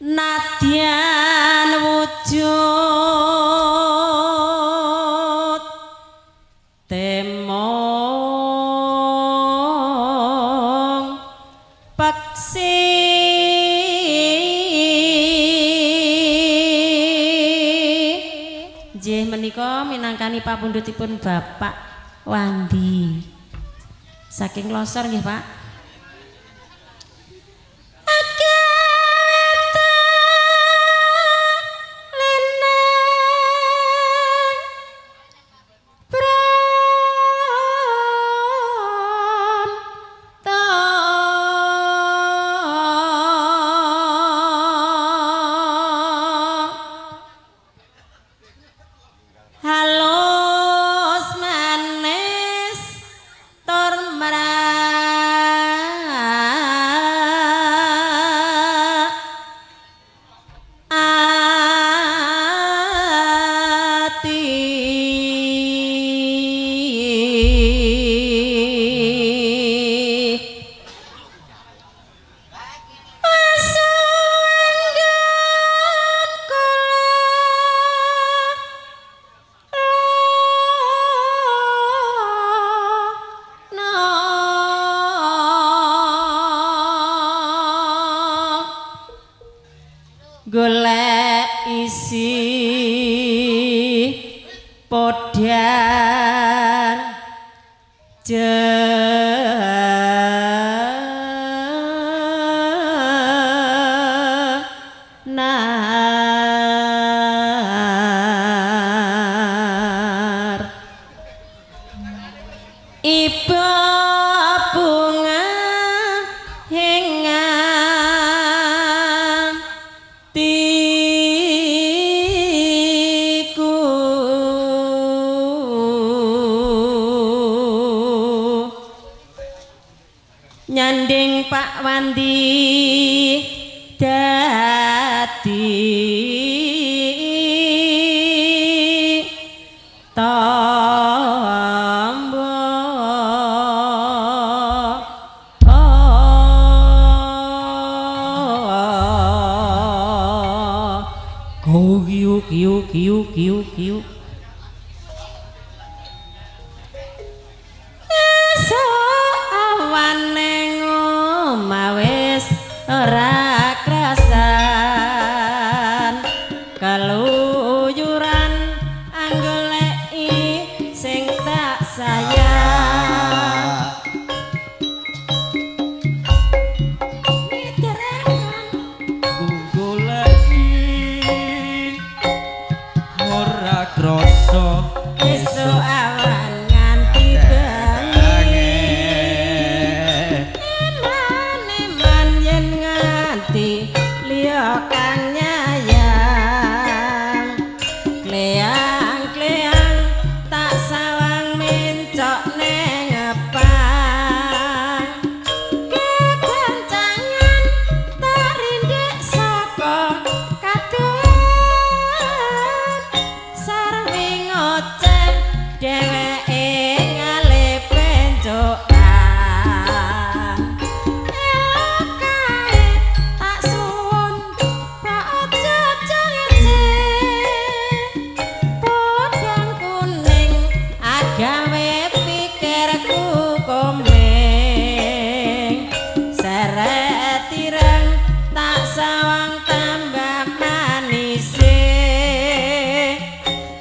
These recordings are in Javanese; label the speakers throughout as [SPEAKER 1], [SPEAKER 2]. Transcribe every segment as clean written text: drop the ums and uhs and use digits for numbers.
[SPEAKER 1] Nadyan wujud temong peksi nggih menika minangkani papundhutipun Bapak Wandi saking Losor nggih Pak. Halus manis tur ati golek isi podang jenar iba bunga hingan tiku nyanding Pak Wandi dadi tombo kiu kiu kiu kiu kiu awane ngomah wis ora krasan keluyuran anggoleki sing tak sayang
[SPEAKER 2] kroso
[SPEAKER 1] esuk awan nganti bengi eman yen nganti liya kang nyayang kleang-kleang tak sawang mencok neng ngepang kegancangan tak rindik saka kadoan sarwi ngoceh dheweke ngalih pencokan elok kae tak suwun tak aja ngece podang kuning agawe pikirku komeng seret ireng tak sawang tambah manise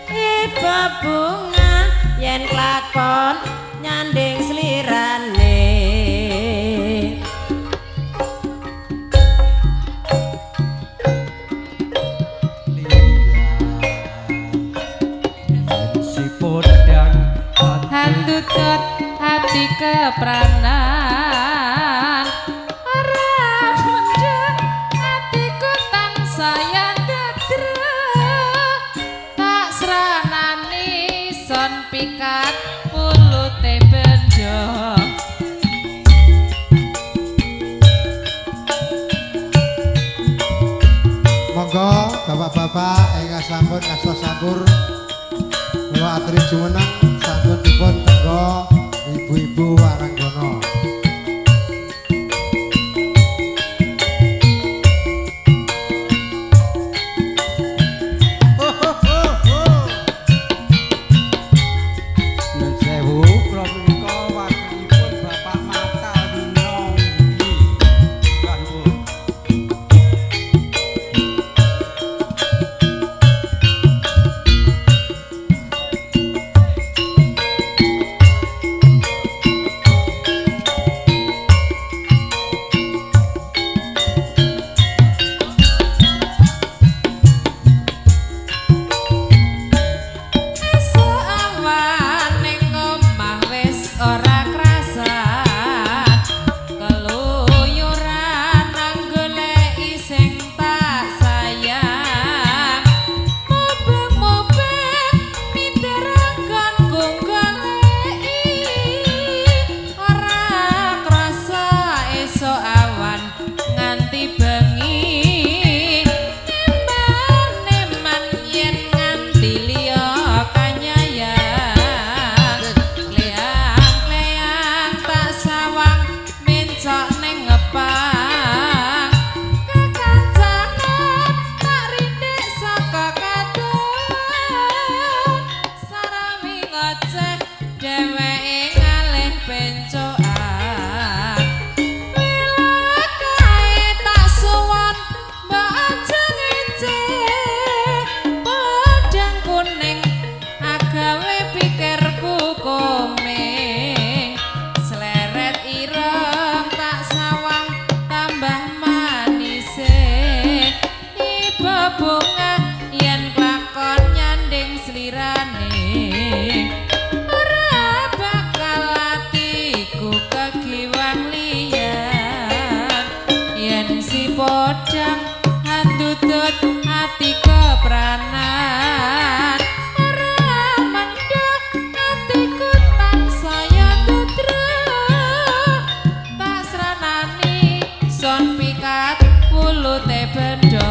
[SPEAKER 1] iba bunga yen klakon nyanding slirane
[SPEAKER 2] si podang
[SPEAKER 3] handutut hati kepranan ora mendhet atiku tansaya ndadrek tak sranani son pikat pulute benjo.
[SPEAKER 4] Monggo bapak-bapak ingkang sampun ngasta sampur kula aturi jumeneng sampun dipun tenggo ibu-ibu waranggono.
[SPEAKER 3] bebungah yen klakon nyanding slirane ora bakal atiku kegiwang liyan yen si podang andutut ati kepranan ora mendho atiku tansaya ndudra tak sranani son pikat pulute bendho.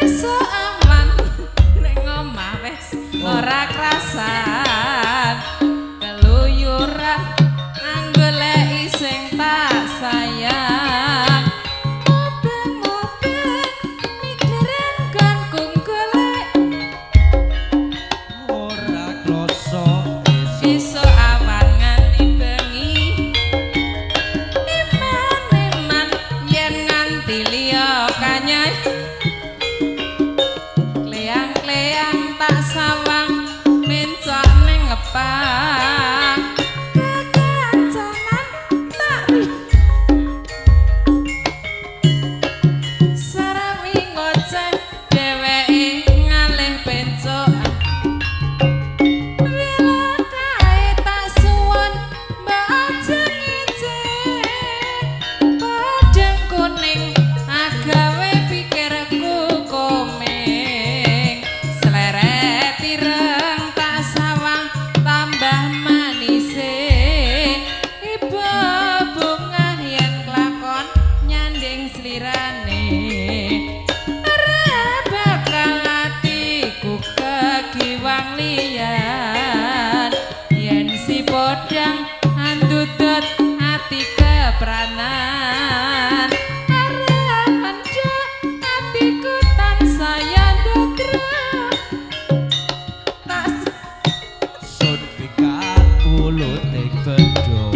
[SPEAKER 3] Esuk awan ning omah wis ora krasan keluyuran anggoleki sing tak sayang mubeng-mubeng mikirin gonku golek
[SPEAKER 2] Ora krasa
[SPEAKER 3] esuk awan nganti bengi eman-eman yen nganti liya kanyai kleang-kleang tak sawang mencok ning ngepang kekancanan tak sarawi ngoceh dheweke ngalih pencok wila kae tak suwun mbok aja ngijin padhang kuning agawe pikirku komeng sleret ireng tak sawang tambah manise ibu bungah yen klakon nyanding slirane ora bakal atiku kegiwang liyan yen si podang andutut ati kepranan ora mendho atiku tansaya ndudra tak
[SPEAKER 2] Sun pikat pulute bendho.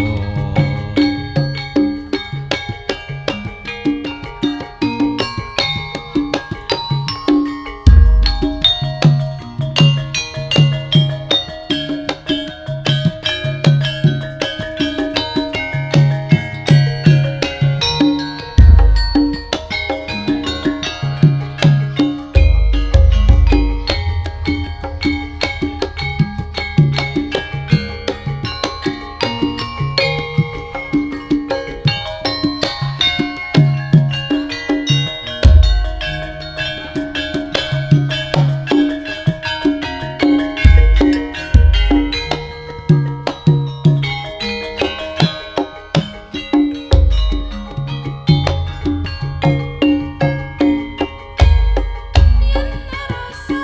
[SPEAKER 3] Yen rasa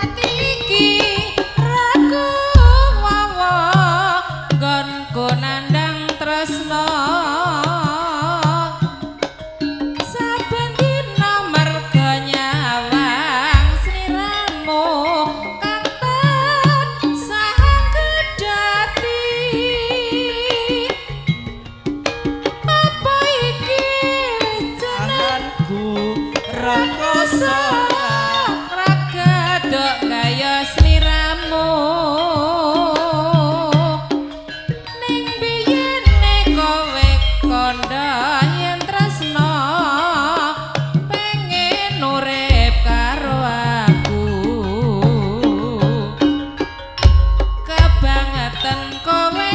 [SPEAKER 3] ati iki ragu wawa nggonku nandhang tresna saben dina merga nyawang sliramu kang tansah gedhati apa iki wis jeneng
[SPEAKER 2] Tanganku rakosa
[SPEAKER 3] ragadok kaya sliramu ning biyene kowe kandha yen tresna pengen urip karo aku kebangetan kowe.